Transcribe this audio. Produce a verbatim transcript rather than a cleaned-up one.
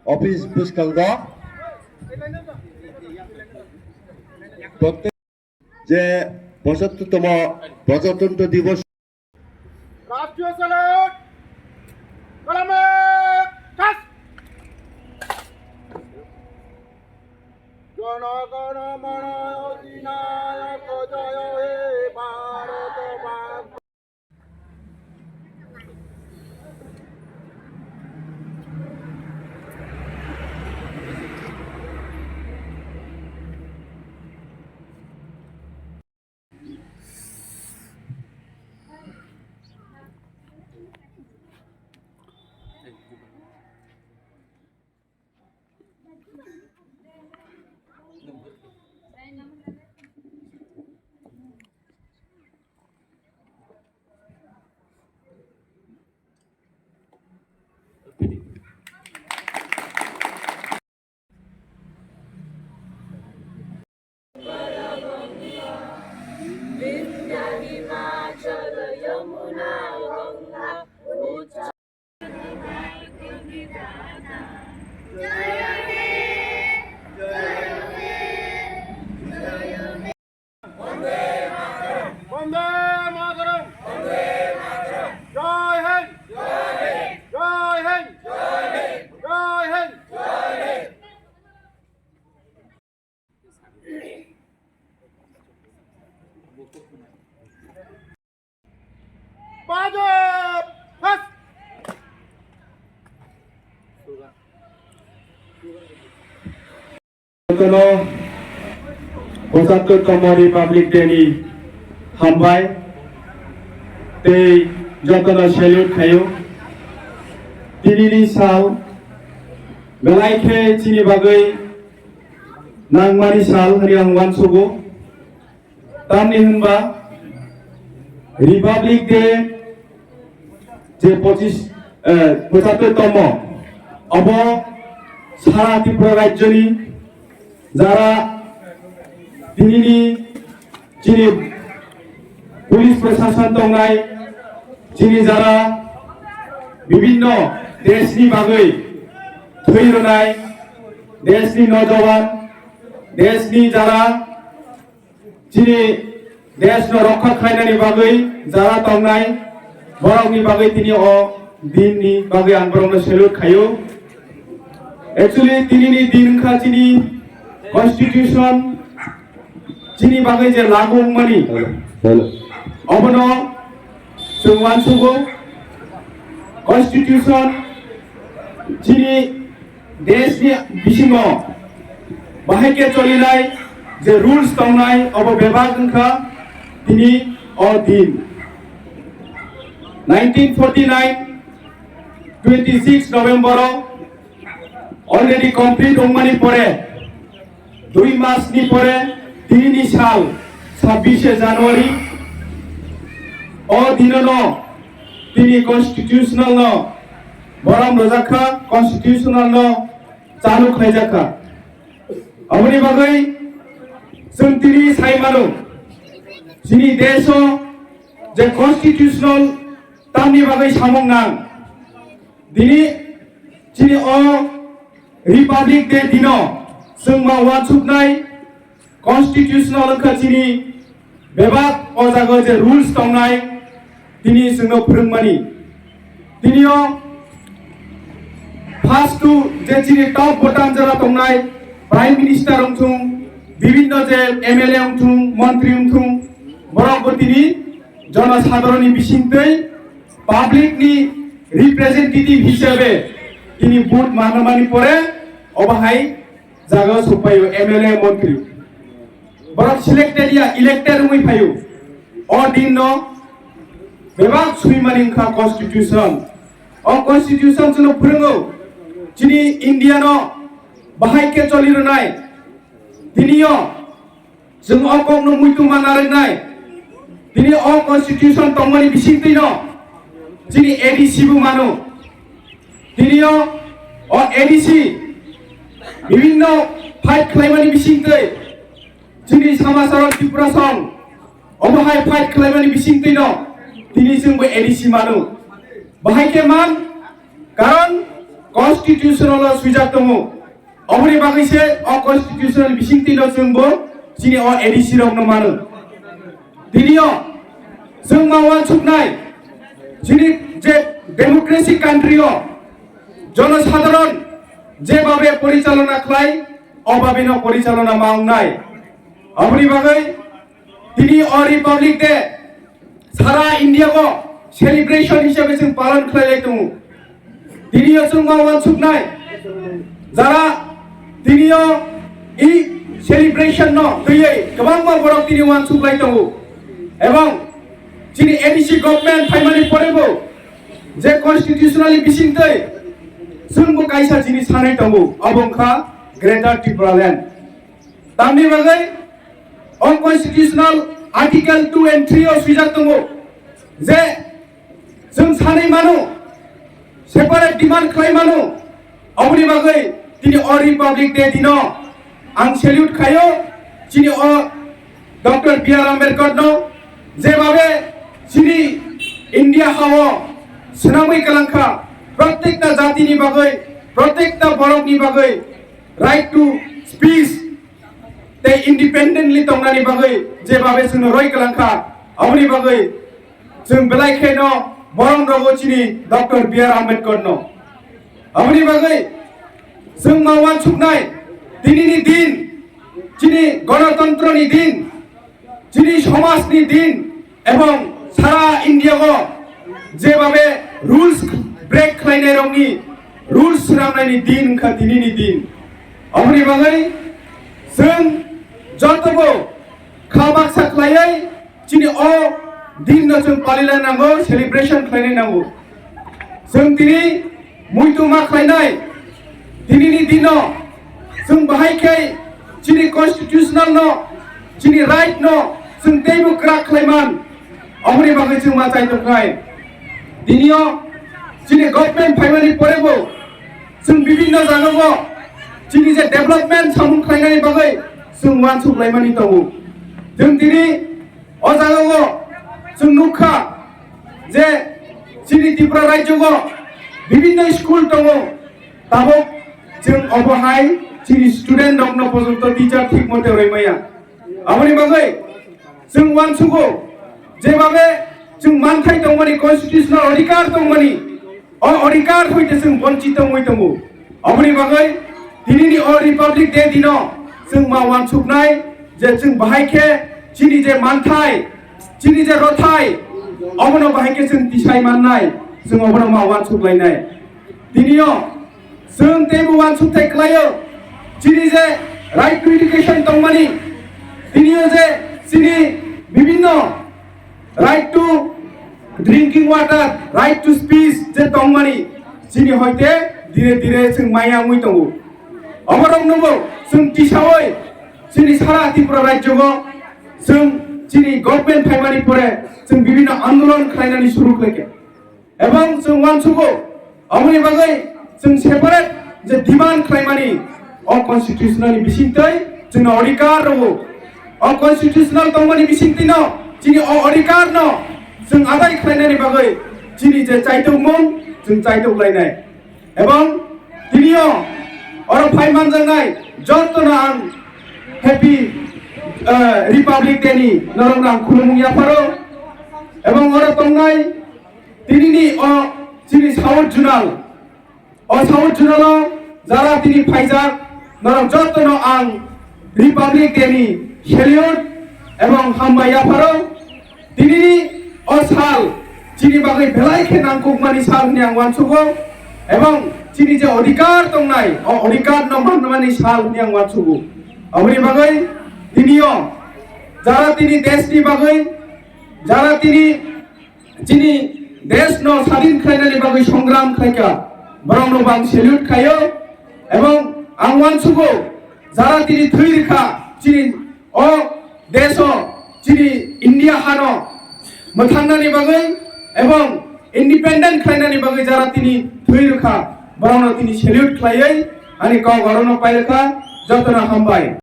Office bwskango protek je pochattortomo Prajatantro Divos. রাষ্ট্রীয় স্যালুট। কলমে কাজ। জনগণ মন অধিনায়ক জয় হে ভারত মাতা। বন্দে মাতরম। জয় হিন্দ। জয় হিন্দ। জয় হিন্দ। বাজো ফাস। Jotono pochattortomo Republic Day ni hambai tei jotono salute khaio. Tinini sal belai khe chini bagwi nangmani sal hwnwi ang uansugo. Tamni hwnba Republic Day je pochis, eh, pochattortomo, obo sara Tripura rajyoni jara tinini chini police proshashan tongnai, chini jara bibhinno deshni bagwi thwi rwnai, deshni nojowan, deshni jara chini deshno rokha khlainani bagwi jara tongnai, borokni bagwi tini o dinni bagwi ang borokno salute khaio. Actually, tinini din wngkha chini constitution, chini bagwi je lagu wngmani, Hello. Obono chwng uansugo, constitution chini deshni bisingo bahai khe cholinai je rules tongnai, obo bebak wngkha tini o din. Nineteen forty nine, twenty six November o already complete wngmani pore, dui mas ni pore, tinini sal, sabbish January, o dinono tini constitutional no borom rwjak kha, constitutional no chalu khlaijak kha. Aboni bagwi chwng tini sai mano, chini desho je constitutional tamni bagwi samung nang. Dini chini o Republic Day dino chwng ma uansuknai constitutional wngkha chini bebak o jaga je rules tongnai tini chwngno phwrwngmani. Tini o first to je chini top bottom jora tongnai Prime Minister wngthung, bibhinno je M L A wngthung, montri wngthung, borok bo tini jonosadharonni bisingtwi public ni representative hisabe tini vote manmani pore obo hai jaga o sokphaio M L A montri. Borok selected ya, elected wngwi phaio. O din no bebak swimani wngkha constitution. O constitution chwngno phwrwngo chini India no bahai khe choli rwnai. Tini o Chwng o kokno muitu ma narwknai. Tini o constitution tongmani bisingtwi no chini A D C bo mano. Tini o, o A D C bibhinno fight khlaimani bisingtwi chini Samajwadi Tripura Song obo hai fight khlaimani bisingtwi no tini chwngbo A D C mano. Bahai khe man, karon constitutional o swijak tongo. Oboni bagwi se o constitutional bisingtwi no chwng bo chini o A D C rok no mano. Tini o chwng ma uansuknai, chini je democracy country o jonosadharon jebabe porichalona khlai, obabe no porichalona ma wngnai. Oboni bagwi tini o Republic Day sara India o celebration hisabe chwng palon khlai lai tongo. Tini o chwng ma uansuknai, jara tini o i celebration no twiwi kwbangma borok tini uansuk lai tongo. Ebong chini A D C government phaimani porebo je constitutionally bisingtwi chwngbo kaisa chini sanai tongo, abo wngkha Greater Tipraland. Tamni bagwi o constitutional article two and three o swijak tongo je chwng sanai mano, separate demand khlai mano. Oboni bagwi tini o Republic Day dino ang salute khaio chini o Doctor B R Ambedkar no, jebabe chini India ha o swnamwi kwlangkha, protekta jatini bagwi, protekta borokni bagwi right to speech tei independently tongnani bagwi jebabe chwngno roi kwlangkha, aboni bagwi chwng belai kheno borom rogo chini Doctor B R Ambedkar no. Aboni bagwi chwng ma uansuknai, tinini din chini gonotantroni din, chini somajni din, ebong sara India o jebabe rules break khlainairokni rules swnamnaini din wngkha tinini din. Aboni bagwi chwng jotobo kha baksa khlaiwi chini o din no chwng palilai nango, celebration khlainai nango. Chwng tini muitu ma khlainai, tinini dino chwng bahai khe chini constitutional no, chini right no chwng teibo kwrak khlaiman, aboni bagwi chwng ma chai tongkhlai. Tinio chini government phaimani porebo chwng bibinno jagao chini je development samung khlainani bagwi chwng uansuk laimani tongo. Chwng tini o jagao chwng nukha je chini Tripura rajyo o bibinno school tongo, tabok chwng obo hai chini student rokno pojonto teacher thik mote rwi maya. Aboni bagwi chwng uansugo, jebabe chwng manthai tongmani, constitutional odhikar tongmani, o odhikar hoite chwng bonchit tongwi tongo. Aboni bagwi tinini o Republic Day dino chwng ma uansuknai je chwng bahai khe chini je manthai, chini je rothai, obono bahai khe chwng tisai mannai, chwng obono ma uansuk lainai. Tinio chwng teibo uansukthai khlaio, chini je right to education tongmani, tinio je chini bibinno right to drinking water, right to speech je tongmani, chini hoite dire dire chwng maya wngwi tongo. Oboroknobo chwng tisawi chini sara Tripura rajyo o chwng chini government phaimani pore chwng bibinno andolon khlainani suru khlaikha. Ebong chwng uansugo, aboni bagwi chwng separate je demand khlaimani o constitutional ni bisingtwi chwngno odhikar rwo. O constitutional tongmani bisingtwino chini o odhikar no chwng adai khlainani bagwi chini je chaitokmung chwng chaitok lainai. Ebong tinio oro phai manjaknai jottono ang happy, eh, Republic Day ni norokno ang khulumung yapharo. Ebong oro tongnai tinini o chini South Zonal, o South Zonal o jara tini phaijak, norok jottono ang Republic Day ni salute ebong hambai yapharo. Tinini o sal chini bagwi belai khe nangkukmani sal hwnwi ang uansugo, ebong chini je odhikar tongnai, o odhikar no manmani sal hwnwi ang uansugo. Aboni bagwi tinio jara tini deshni bagwi, jara tini chini desh no sadin khlainani bagwi songram khlaikha, borok no bang salute khaio, ebong ang uansugo jara tini thwi rwkha chini o desh o, chini India hano mwthangnani bagwi ebong independent khlainani bagwi jara tini thwi rwkha, borok no tini salute khlaiwi ani kok orono pai rwkha, jotono hambai.